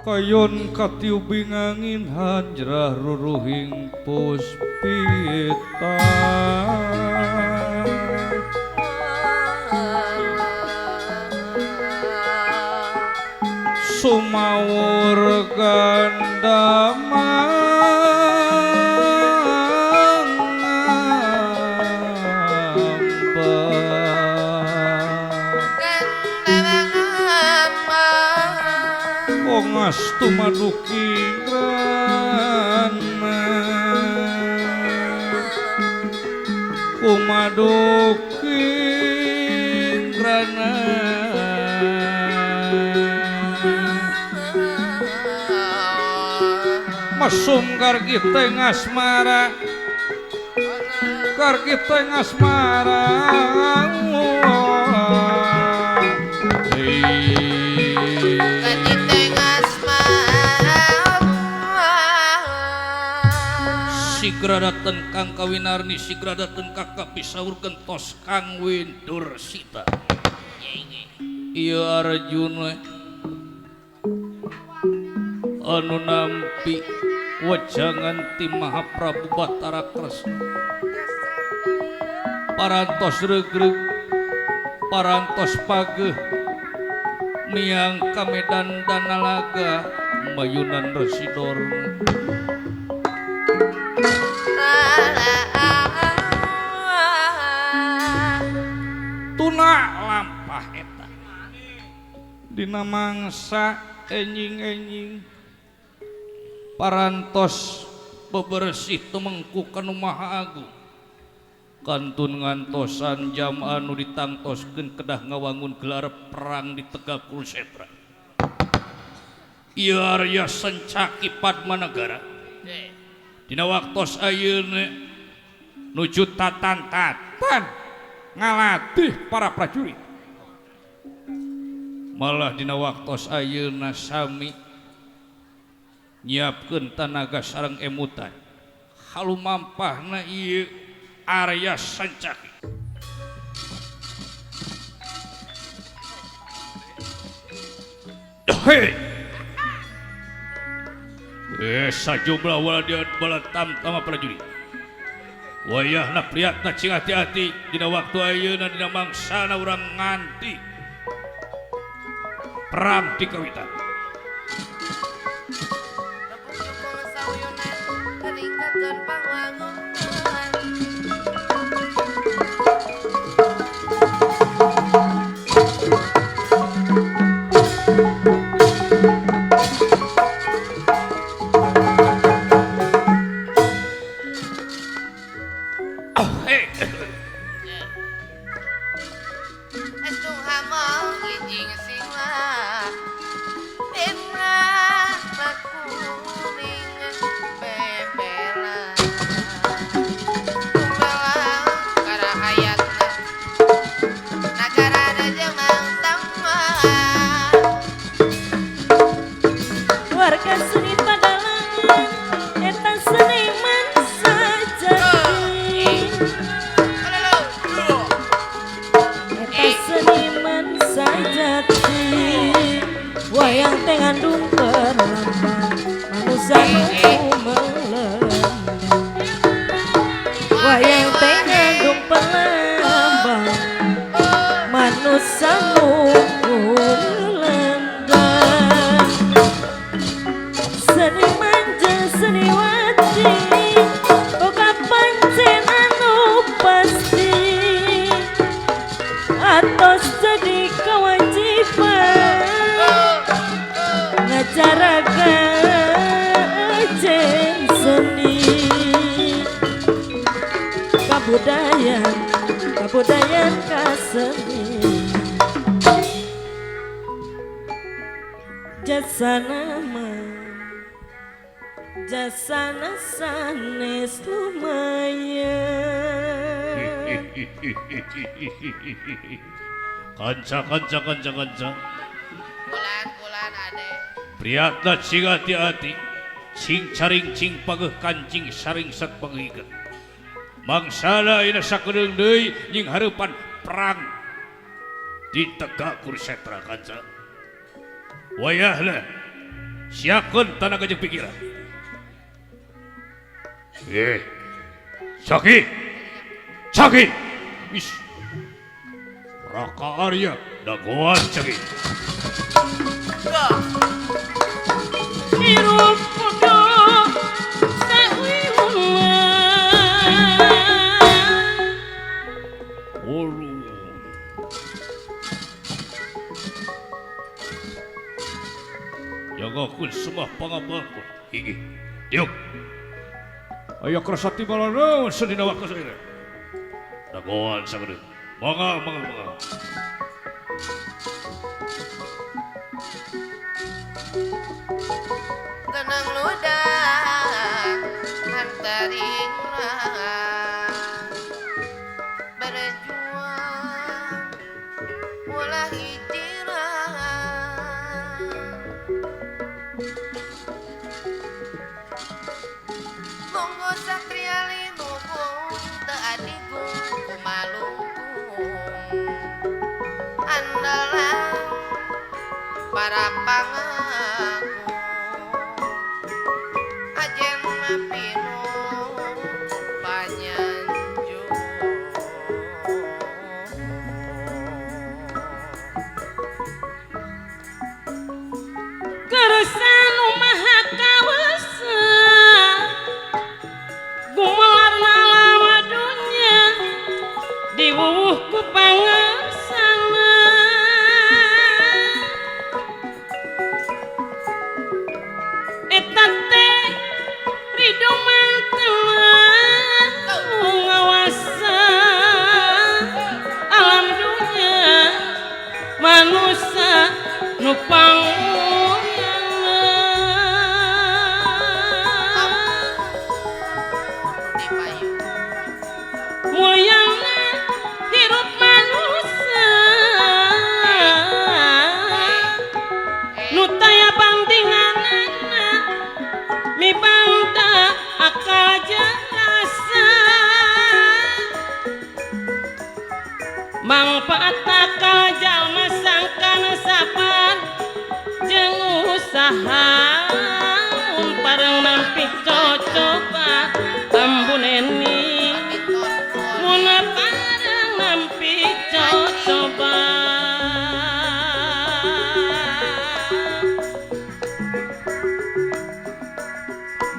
Kayon katiubing angin hanjrah ruruhing puspita. Sumawur gandamang Kongas tumaduki grana, kumaduki grana. Mesum karkite ngasmara, karkite ngasmara. Sigra daten Kang Kawinarni, sigra daten kakak pisaur gentos Kang Windursita. Ieu Arjuna anu nampi wejangan ti Mahaprabu Batara Kresna. Parantos regreg, parantos pageuh, miang ka medan danalaga mayunan Resi Dorna. Tuna lampah eta dina mangsa enjing-enjing parantos bebersih tumengku kanu Maha Agung kantun ngantosan jam anu ditangtoskeun kedah ngawangun gelar perang di Tegak Kurusetra. Ieu Arya Sencaki Padmanagara dina waktos ayeuna nuju tatan-tatan ngalatih para prajurit. Malah dina waktos ayeuna sami nyiapkeun tanaga sareng emutan. Halumampahna ieu Arya Sencaki. Hei. Sajumlah waladian bala tamtama prajurit. Wayahna priyatna cing hati-hati dina waktu ayeuna dina mangsana urang nganti perang di kawitan. Kabudayan kaseni jasa nama jasana sanes lumayan. Kanca kanca kanca kanca kulan kulan ade priyatna cing hati-hati cing caring cing pageuh kancing saring sat pangeuikeun. Mangsana ina sakedeung deui nying hareupan perang di Tegak Kurusetra kanca. Wayahna Siapkeun tanaga jeung pikiran. Eh. Caki. Caki. Is. Raka Arya dagoan Caki. Hirup kudu sawiuna. Ulu. Jagakeun semah pangabakun. Hiji. Diuk. Aya kersa timbalan sedina waktu saeureun. Dagoan saeureun. Mangga mangga mangga. Tenang ludah hantaring berjuang ulah hijrah monggo satria linuhung teu adigung kumalungkung andalan para pangagung ajen pinu panyanjung. Keresan maha kawasa gumelarna alam dunya diwuwuh ku pangersana eta teh ridho mantena ngawasa alam dunya manusia nu pangmulyana. Ampun di payu. Mulyana hirup manusia nu taya bandinganana mibanda akal jeung rasa mangpaat akal jalma sangkan sabar jeung usaha mun pareng nampi cocoba ambuneni mun pareng nampi cocoba.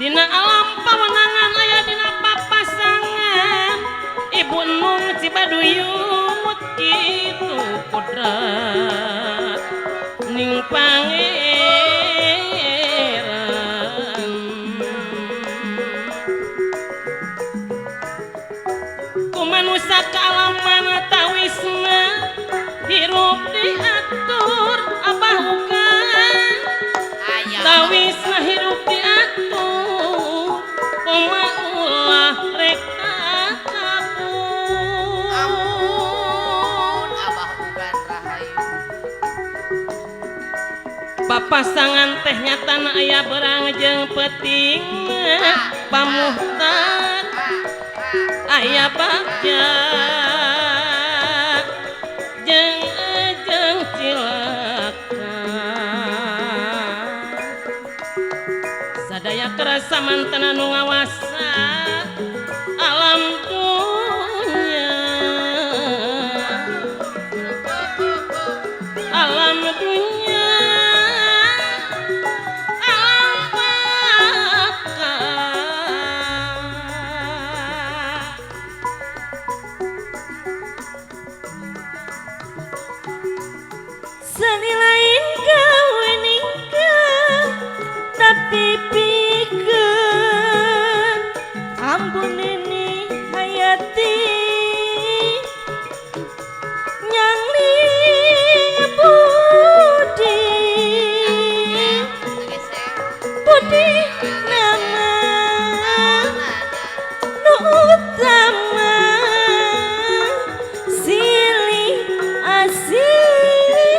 Dina alam pawenangan aya dina papasangan Ibu Nung Cibaduyut kitu kodrat ning pangeran ku manusa ka alam mana tawisna hirup diatur abah ugan Ayah. tawisna hirup diatur kumaha ulah rek takabur. Ampun Abah Ugan Rahayu. Papasangan teh nyatana aya berang jeung peuting pamuhtar aya bagja jeung ejeng cilaka sadaya kerasa mantena nu ngawasa alam dunya alam dunya alam baka. Seni lain gawe ninggal tapi pikeun ampun ini hayati nyangling budi budi nama nu utama silih asih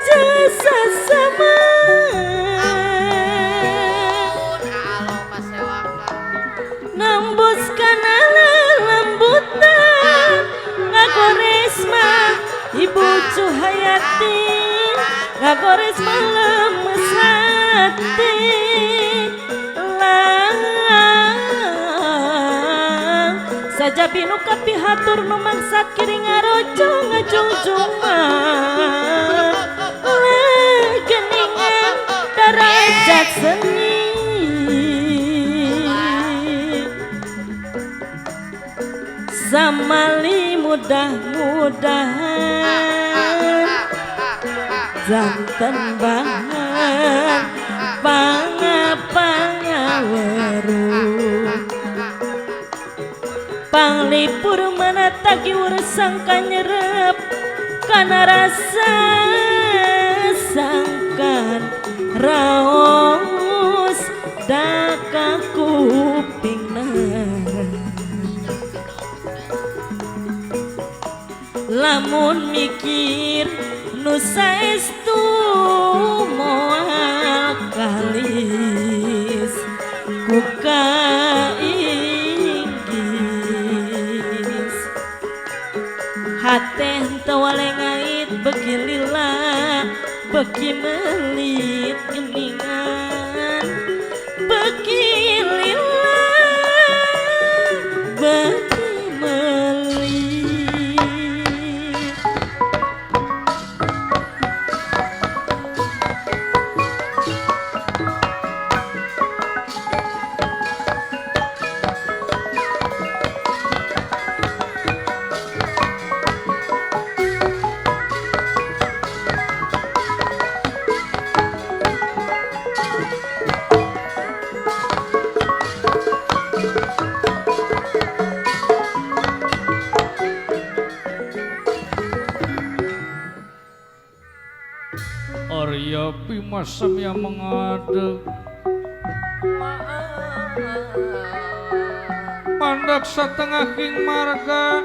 jasa sama Ampun alo pasewakan. nembus kana lembutan ngagoresma ibu Cuhayati ngagoresma lemesan. hati lang sajabi nu kapihatur nu mangsa kiri ngarojo ngajungjung mah geningan darajat seni samali mudah-mudahan janten bahan panga-pangaweru panglipur manatagi sangka nyerep kana rasa sangkan raos daka kupingna lamun mikir nu saestu moal kalis ku kainggis hate henteu walengait beki lila beki melit geningan beki lila beki melit. Arya Bima samya mengadeg pandak satengahing marga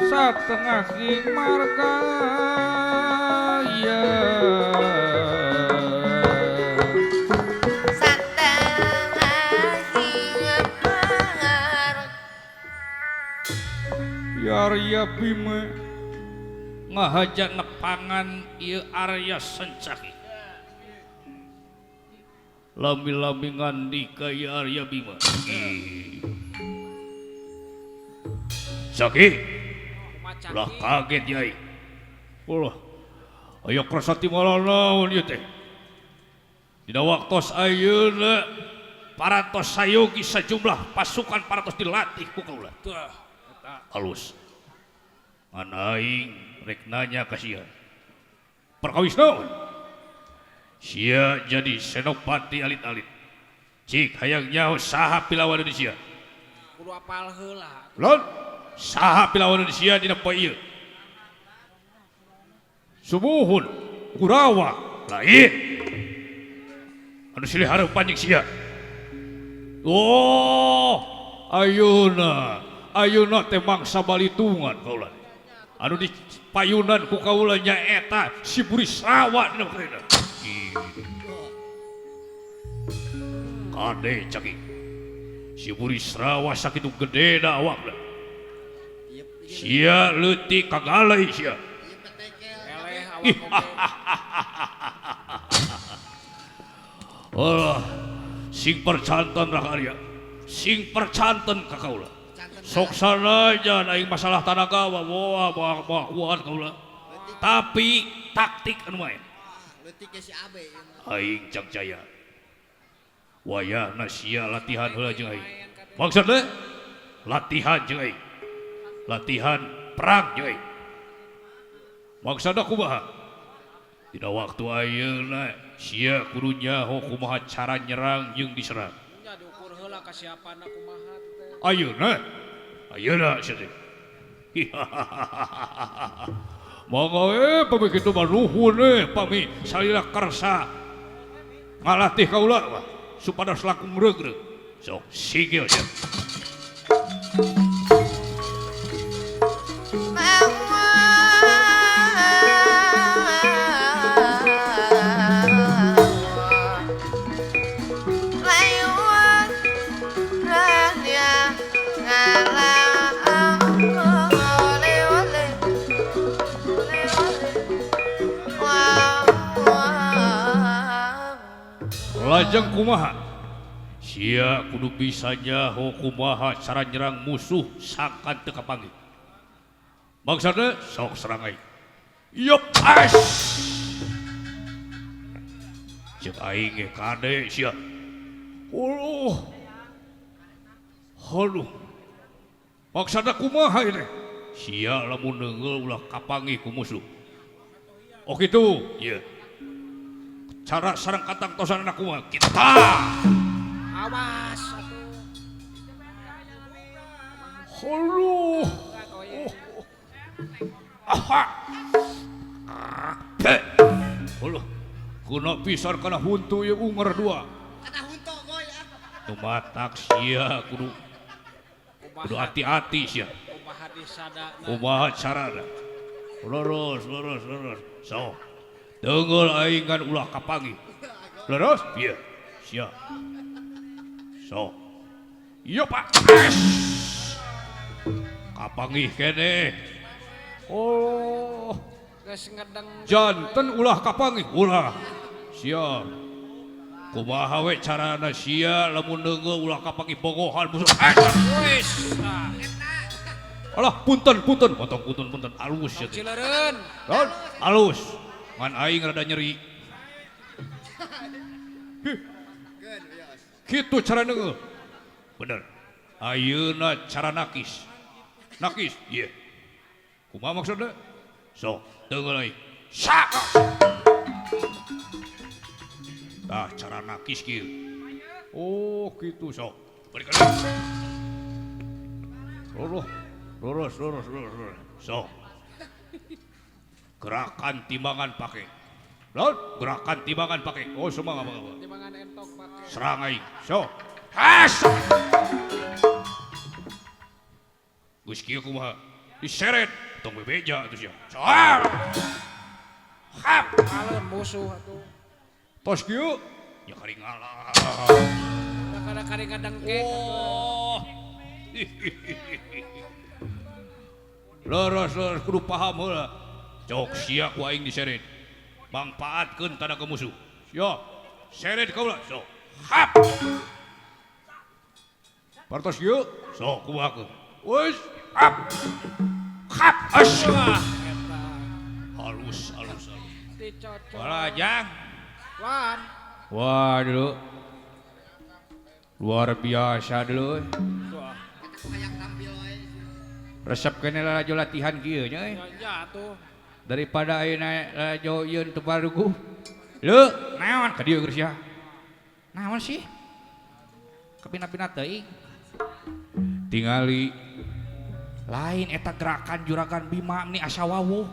satengahing marga ya satengahing marga ya Arya Bima ngahaja nepangan ieu Arya Sencaki lami-lami ngandika ieu Arya Bima. Caki ulah kaget yai ulah aya kersa timala naon ieu teh dina waktos ayeuna parantos sayogi sajumlah pasukan parantos dilatih ku kaula halus ngan aing rek nanya ka sia perkawis naon sia jadi senopati alit-alit cik hayang nyaho saha pilawan Indonesia kudu apal heula lon saha pilawan Indonesia dina poe ieu sumuhun Kurawa lain anu silih hareupan jeung sia. Oh ayeuna ayeuna teh mangsa balitungan kaula anu di payunan ku kaula nyaeta si Burisrawa dina karena kade caki si Burisrawa sakitu gedena awakna sia leutik kagalai sia Allah sing percanten Raka Arya sing percanten ka kaula sok sanajan aing masalah tanaga moal kuat kaula tapi taktik anu maen aing cak jaya wayahna sia latihan heula jeung aing maksudna latihan jeung aing latihan perang jeung aing maksudna kumaha dina waktu ayeuna sia kudu nyaho kumaha cara nyerang jeung diserang nya diukur heula kasiapanna kumaha teh ayeuna ayeuna sia teh mangga we pami kitu mah nuhun we pami salila kersa ngalatih kaula mah supados langkung regreg sok sigil sia. Lajeng kumaha? Sia kudu bisa nyaho kumaha cara nyerang musuh sangkan teu kapanggih. Maksudna sok serang aing. Yop as. Ceuk aing ge kade sia. Uluh. Aduh. Maksudna kumaha ieu teh? Sia lamun neunggeul ulah kapanggih ku musuh. Oh kitu, ieu. Cara sareng katangtosan kumaha? Kita. Awas atuh. Aduh. Aha. Aduh. Kuna pisan kana huntu ieu unger dua. Kana huntu goy ah. Tumatak sia kudu kudu hati-hati sia. Kumaha disadana? Kumaha carana? Lurus, lurus, lurus. So. Tenggel aing kan ulah kapanggih. Lurus? Iya. Sia. So. Iya Pak. Kapanggih keneh. Oh. Geus ngedeng. Janten ulah kapanggih, ulah. Sia. Kumaha we carana sia lamun neunggeul ulah kapanggih bogohan musuh. Wis. Alah punten punten, potong punten punten alus ya. Cileureun. Alus. Ngan aing rada nyeri. Kitu cara neunggeul. Bener. Ayeuna cara nakis. Nakis, ieu. Kumaha maksudna? Sok, teunggeul aing. Sak. Tah cara nakis kieu. Oh, kitu sok. Balik ka. Lurus, lurus, lurus, lurus. Sok. Gerakan timbangan pakai. Laut, gerakan timbangan pakai. Oh, semangat, semangat. Timbangan entok pakai. Serang aing. Sok. Has. Geus kieu kumaha? Diseret tong bebeja atuh sia. Sok. Hap. Alun musuh atuh. Tos kieu nya kari ngalah. Kada kari ngadengkek. Oh. Lurus, lurus kudu paham heula. Cok sia ku aing diseret. Mangpaatkeun tanda ke musuh. Sia. Seret kaula. Sok. Hap. Partos kieu. Sok kumaha. Wis. Hap. Hap. As. Halus, halus, halus. Dicocok. Wala jang. Wan. Wah, dulu. Luar biasa dulu. Resep kene lalajo latihan kieu nya euy. Ya atuh. Daripada ayeuna lalajo yeun teu baruguh. Leu, naon ka dieu geus sia? Naon sih? Kapina-pina teuing. Tingali lain eta gerakan Juragan Bima ni asa wawuh.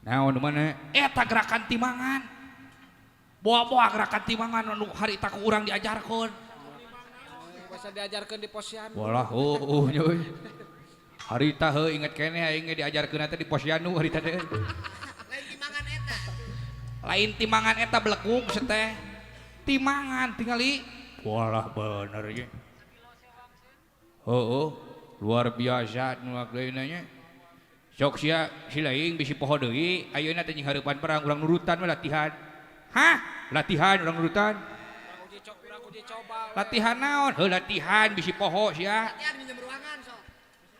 Naon mana? Eta gerakan timbangan. Boa-boa gerakan timbangan anu harita ku urang diajarkeun. Bisa diajarkeun di posyandu. Walah, oh, nya euy. Harita heuh inget keneh aing ge diajarkeun teh di posyandu harita teh. Lain timbangan eta. Lain timbangan eta belekug seteh. Timbangan tingali. Walah bener ye. Heueuh, luar biasa nu lainna nya. Sok sia si laing bisi poho deui, ayeuna teh jeung hareupan perang urang nurutan we latihan. Hah? Latihan urang nurutan. Latihan naon? Heuh latihan bisi poho sia. Latihan minjem ruangan sok.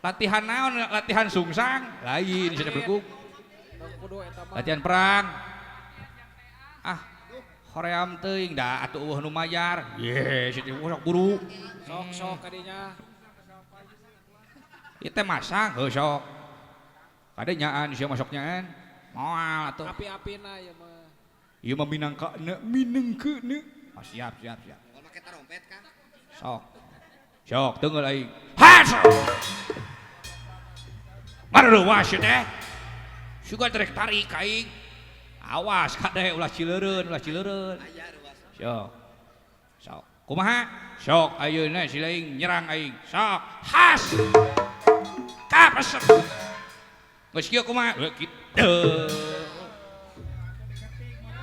Latihan naon? Latihan sungsang. Lain sia belekug. Latihan perang. Ah, hoream teuing da atuh eueuh nu mayar. Ye, sia teh sok buru. Sok-sok kadinya. Ieu teh masang heuh sok. Kade nyaan sia masok nyaan. Moal atuh. Api-apina ieu mah. Ieu mah minangkana minengkeuna. Oh, siap, siap, siap. Kalau make trompet kan. Sok. Sok teunggeul aing. Has. Mareuwas teh. Sugan rek tarik aing. Awas kade ulah cileureun, ulah cileureun. Aya ruas. Sok. Sok. Kumaha? Sok ayeuna si laing nyerang aing. Sok. Has. Kapesep. Geus kieu kumaha? Heuh kitu.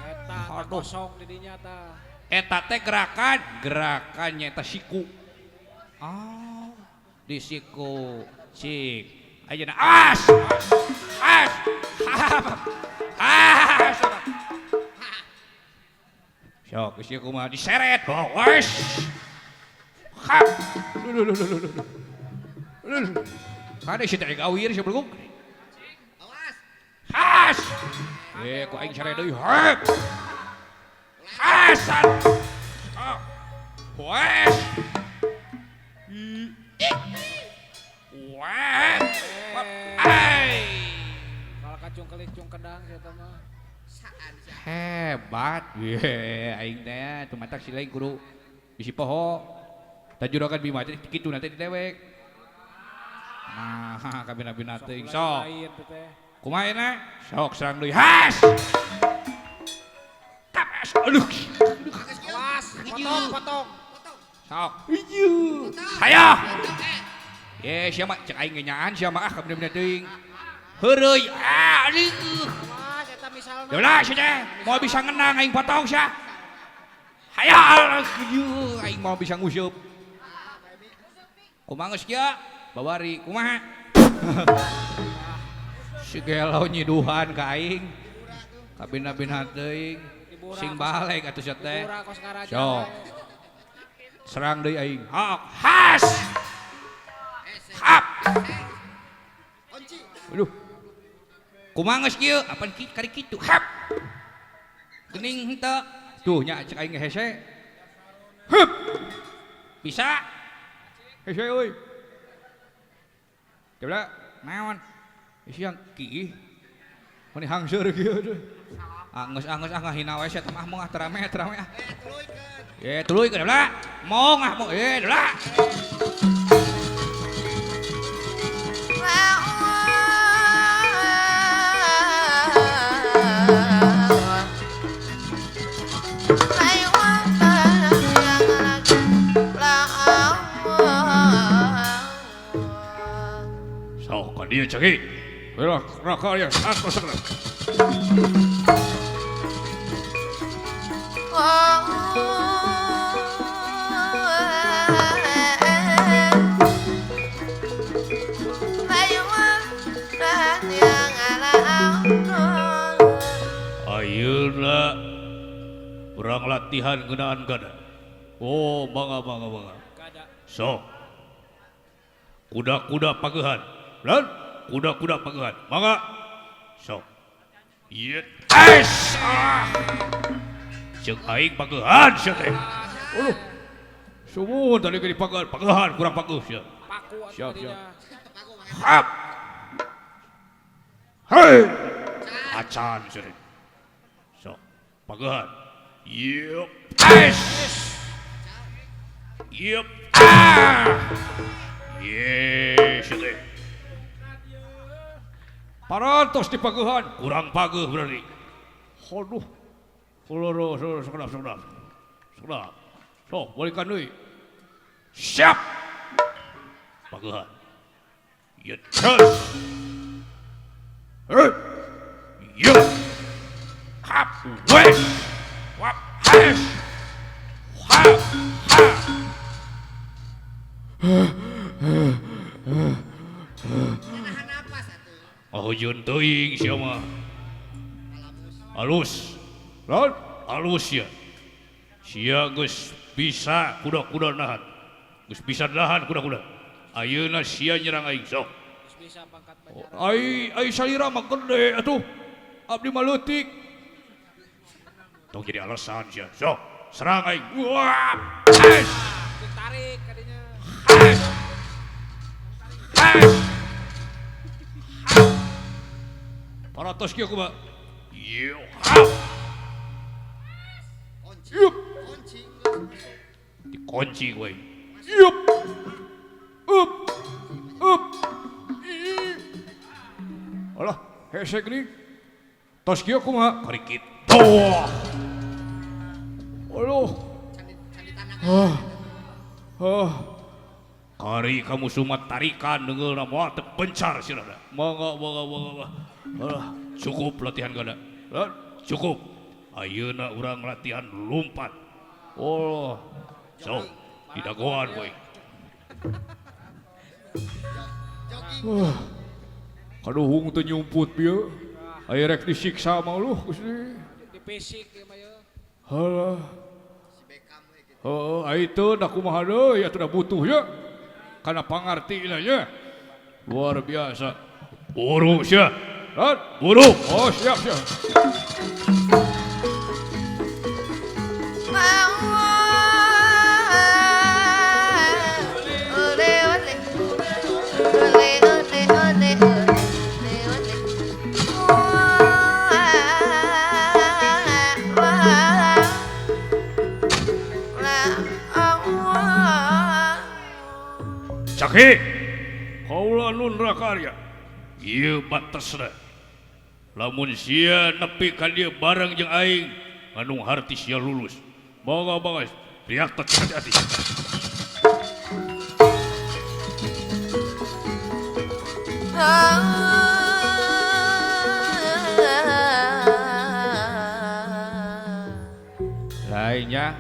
Eta kosong di dinya tah. Eta teh gerakan, gerakannya eta siku. Oh, di siku. Sik. Ayeuna as. As. As. Sok geus ieu kumaha diseret. Oh, wes. Hap. Duh duh duh duh. Duh. Kade si teh gawir si belum. Awas. Has. Eh ku aing seret deui. Hep. Hasan. Ah. Wes. Wes. Ai. Kalau kacung kelicung kedang sia teh mah. Saan sia. Hebat. Ye, aing teh tumatak si lain kudu bisi poho. Tah juragan Bima teh kitu na teh dewek. Nah, kabina-bina teuing sok. Lain teh. Kumaha enak? Sok serang deui. Has. Kapes. Aduh. Awas, potong, potong. Potong. Sok. Ieu. Saya. Potong eh. Ye, sia mah cek aing ge nyaan sia mah ah kabina-bina teuing. Heureuy. Ah, aduh. Awas eta misalna. Yolah sia teh, moal bisa ngenang aing potong sia. Hayal, ieu aing moal bisa nguseup. Kumaha geus kieu? Babari kumaha? Si gelo nyiduhan ka aing. Kabina-bina teuing. Sing balik atuh sia teh. Dibura kos ngaraja. Sok. Serang deui aing. Hok, has. Hap. Kunci. Aduh. Kumaha geus kieu? Apan ki kari kitu? Hap. Geuning henteu. Tuh nya cek aing hese. Hup. Bisa. Hese euy. Coba naon? Siang ki. Meni hangseur kieu teh. Anggeus anggeus ah ngahina we sia teh mah mong ah terame terame ah. Eh tuluykeun. Ye tuluykeun lah. Mong ah mong eh lah. Sok ka dieu ceki. Heula raka ya atos sakra. Ayeuna urang latihan ngeunaan gada. Oh, mangga mangga mangga. Gada. Sok. Kuda-kuda pagehan. Lan, kuda-kuda pagehan. Mangga. Sok. Ieu es. Ah. Ceuk aing pagehan sia teh. Aduh. Sumuhun tadi ge dipagehan, pagehan kurang pageuh sia. Paku atuh Siap, dinya. Paku mah. Hap. Hei. Acan sia teh. Sok. Pagehan. Ieu es. Ieu ah. Ye, sia teh. Parantos dipagehan, kurang pageuh berarti. Aduh. Kuloro sekedap sekedap. Sekedap. Sok, balikan deui. Siap. Pagehan. Ye, terus. Hei. Ye. Hap, wes. Wap, hes. Hap, ha. Nahan napas atuh. Ahujun teuing sia mah. Alamus. Alus. Lawan alus ya. Sia geus bisa kuda-kuda nahan. Geus bisa nahan kuda-kuda. Ayeuna sia nyerang aing sok. Geus bisa pangkat banjaran. Ai ai salira mah gede atuh. Abdi mah leutik. Tong jadi alasan sia. Sok, serang aing. Wah. Es. Ditarik ka dinya. Es. Es. Paratos kieu kumaha? Ieu. Hap. Kunci. Yup. Kunci. Dikunci gue. Yup. Up. Up. Ih. Alah, hese geuning. Tos kieu kumaha? Kari kitu. Aduh. Candi candi tanah. Ah. Ah. Kari kamu sumat tarikan deungeulna moal teu pencar sirahna. Mangga mangga mangga. Alah, cukup latihan gada. Cukup. Ayeuna urang latihan lompat. Oh. Sok, didagoan kowe. Jogging. Kaduhung teu nyumput bieu. Aya rek disiksa mah lu Gusti. Dipisik ieu mah yeuh. Halah. Heeh, ai teu da kumaha deui atuh da butuh ya. Kana pangartina nya. Luar biasa. Buru sia. Lan, buru. Oh, siap siap. Caki, kaula nun rakarya. Ieu batesna. Lamun sia nepi ka dieu bareng jeung aing, anu harti sia lulus. Mangga mangga, riak teh hati-hati. Lainnya.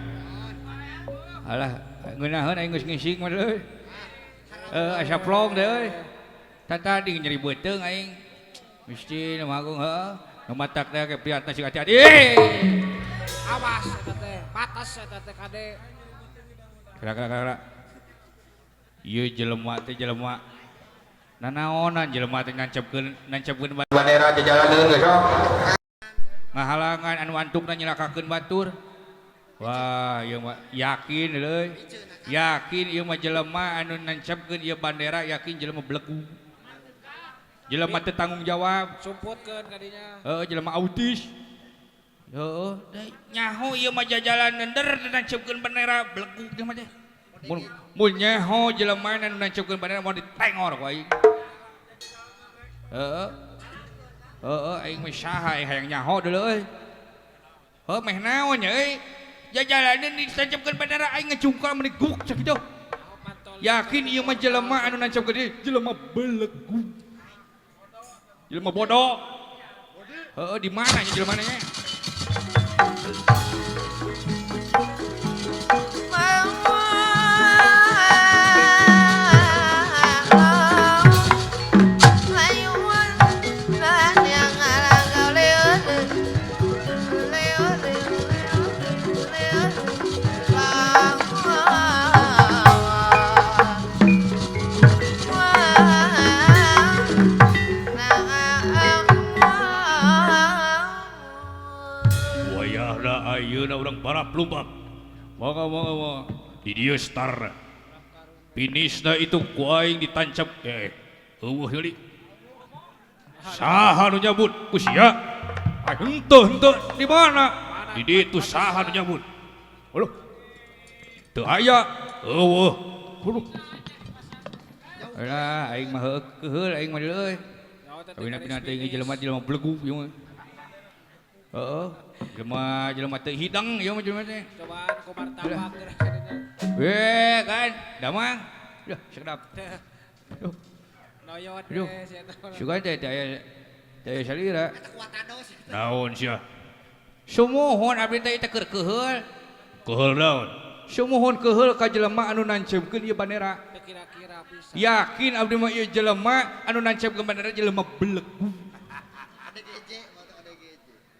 Alah, ngeunaheun aing geus ngising mah deui. Asa plong deh euy. Tadi nyeri beuteung aing. Mesti nu agung heuh. Nu matak teh ke priatna sing hati-hati. Awas eta teh, batas eta teh kade. Kira-kira. Ieu jelema teh jelema. Nanaonan jelema teh nancepkeun bandera jajalaneun geus sok. Ngahalangan anu antukna nyelakakeun batur. Wah, ieu mah yakin euy. Yakin ieu mah jelema anu nancepkeun ieu bandera yakin jelema belegu. Jelema teu tanggung jawab. Sumputkeun ka dinya. Heeh, jelema autis. Heeh, nyaho ieu mah jajalan nender nancepkeun bandera belegu jelema teh. Mun nyaho jelema anu nancepkeun bandera moal ditengor ku aing. Heeh. Heeh, aing mah saha aing hayang nyaho deuleu euy. Heuh, meh naon nya euy. Jajalaneun ditancapkeun bandera aing ngecungkal meuni guk cak kitu. Yakin ieu mah jelema anu nancapkeun ieu jelema belegu. Jelema bodoh. Heeh, di mana nya jelema nya? Ayeuna urang balap lumpat. Mangga mangga mangga. Di dieu star. Finishna itu ku aing ditancap eueuh heuli. Saha nu nyabut? Ku sia. Ah henteu henteu di mana? Di ditu saha nu nyabut? Aduh. Teu aya. Eueuh. Aduh. Alah aing mah keuheul aing mah deui. Kawina-pina teh jelema-jelema belegug ieu mah. Heeh, jelema-jelema teu hidang ieu mah jelema teh. Cobaan ku martabak geura ka dinya. Weh kan, damang. Duh, sedap. Duh. Noyot teh sia teh. Sugan teh teh aya salira. Eta kuatados. Naon sia? Sumuhun abdi teh teh keur keuheul. Keuheul naon? Sumuhun keuheul ka jelema anu nancepkeun ieu bandera. Teu kira-kira pisan. Yakin abdi mah ieu jelema anu nancepkeun bandera jelema belegu.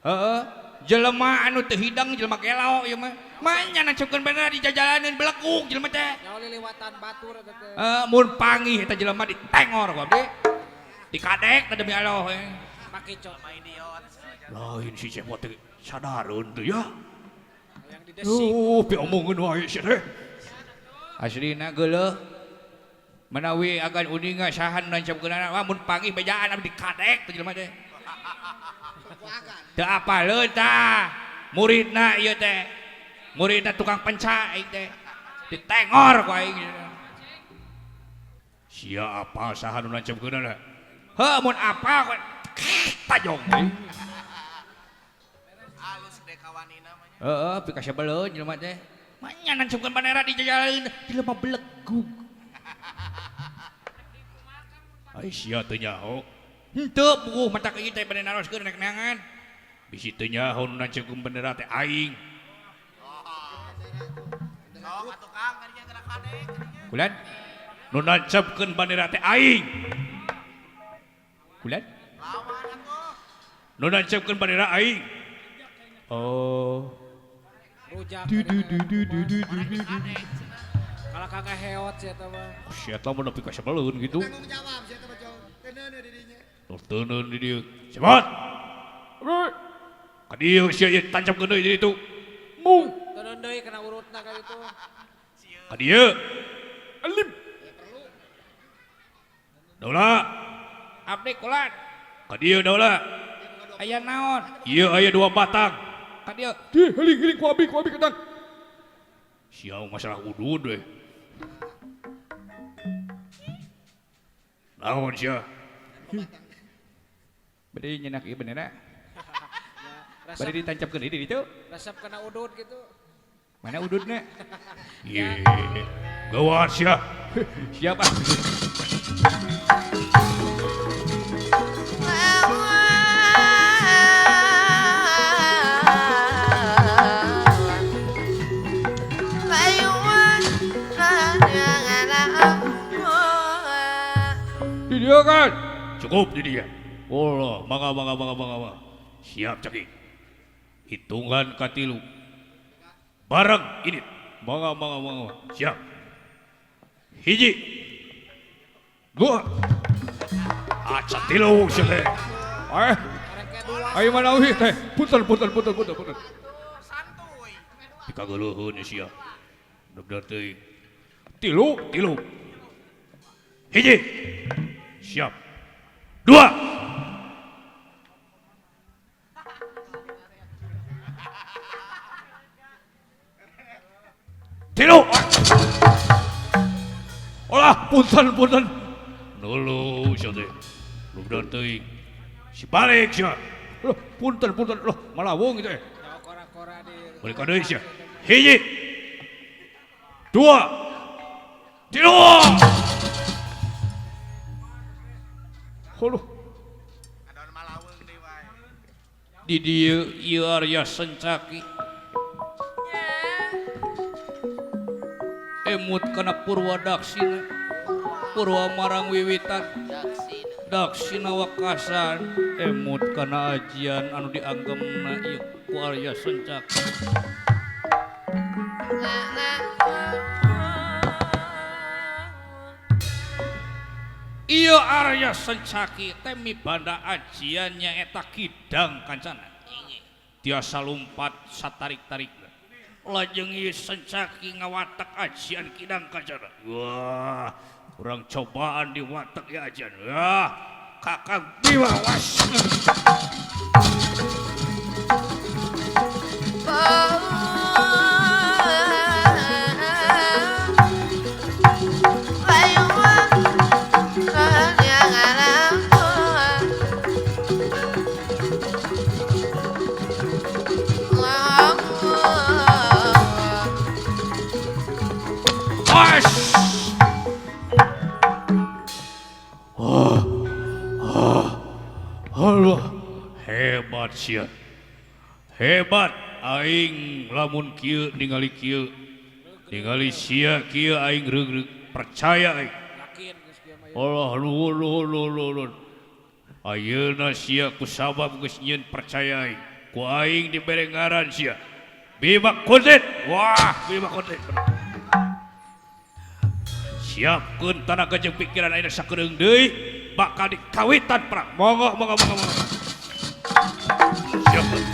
Heeh, jelema anu teu hidang jelema gelo ieu mah. Manya nancepkeun bandera di jajalaneun belegug jelema teh. Nyaho liliwatan batur eta teh. Heeh, mun panggih eta jelema ditengor ku abdi. Dikadek teh demi Allah. Make cok idiot. Lain si Cepot teh sadareun teh ya. Yang didesik. Duh, piomongeun wae sia teh. Aslina geuleuh. Manawi agan uninga saha nu nancepkeunana, wah mun panggih bejaan abdi dikadek teh jelema teh. Teu apaleun tah muridna ieu teh. Muridna tukang penca aing teh. Ditengor ku aing. Sia apa saha nu nancepkeunana? Heuh mun apa tajong euy. Alus deh kawanina mah nya. Heeh, pikasebeleun jelema teh. Manya nancepkeun bandera di jajalaneun jelema belegug. Ai sia teu nyaho. Henteu buguh mata ka ieu teh bade naroskeun rek neangan. Bisi teu nyaho nu nancepkeun bendera teh aing. Sok atuh Kang kadinya geura kadek kadinya. Kulan nu nancepkeun bendera teh aing. Kulan Lawan atuh. Nu nancepkeun bendera aing. Oh. Rujak. Kalau kagak heot sih eta mah. Si eta mah nepi ka sebeleun gitu. Tanggung jawab si eta mah Jong. Teuneun di dinya. Teuneun di dieu. Sebat. Ka dieu sia ieu tancapkeun deui di ditu. Mung. Teuneun deui kana urutna ka ditu. Ka dieu. Alim. Daula. Abdi kulan. Ka dieu daula. Aya naon? Ieu aya 2 batang. Ka dieu. Di heling-heling ku abi ketang. Sia masalah udud we. Naon sia? Bade nyenak ieu bendera. Bade ditancapkeun deui di ditu. Resep kana udud gitu. Mana ududna? Ye. Gawat sia. Siap ah. Di dia kan? Cukup di dia. Allah, mangga mangga mangga mangga. Siap caki. Hitungan katilu. Bareng ini. Mangga mangga mangga. Siap. Hiji. Dua. Aca tilu sia teh. Eh. Ayo mana euy teh? Punten punten punten punten punten. Santuy. Dikageuleuheun sia. Bener teuing. Tilu, tilu. Hiji. Siap. Dua. Tilu. Olah, punten punten. Nulu sia teh. Bener teuing. Si balik sia. Loh, punten punten. Loh, malawung gitu eh. Kora-kora di. Balik deui sia. Hiji. Dua. Tilu. Huluh. Adon malaweung deui wae. Di dieu ieu Arya Sencaki. Emut kana Purwa Daksina. Purwa marang wiwitan. Daksina wakasan. Emut kana ajian anu dianggemna ieu ku Arya Sencaki. Ieu Arya Sencaki teh mibanda ajian nyaeta kidang kancana. Tiasa lumpat satarik-tarikna. Lajeng ieu Sencaki ngawatek ajian kidang kancana. Wah, urang cobaan diwatek ya ajian. Wah, Kakang Bima was. Allah, hebat sia. Hebat aing lamun kieu ningali kieu. Ningali sia kieu aing reug-reug percaya aing. Yakin geus kieu mah. Allah luhur luhur luhur luhur. Ayeuna sia ku sabab geus nyieun percaya aing. Ku aing dibere ngaran sia. Bima Kuntit. Wah, Bima Kuntit. Siapkeun tanaga jeung pikiran ayeuna sakedeung deui bakal dikawitan perang. Monggo monggo monggo monggo. Siapkeun.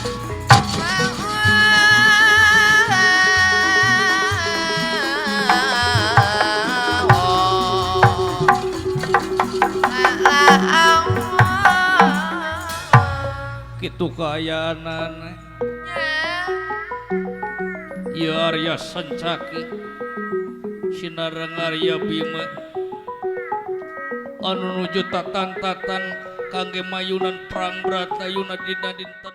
Kitu kaayaanan. Ieu Arya Sencaki sinareng Arya Bima anu nuju tatan-tatan kangge mayunan perang Bratayuna dina dinten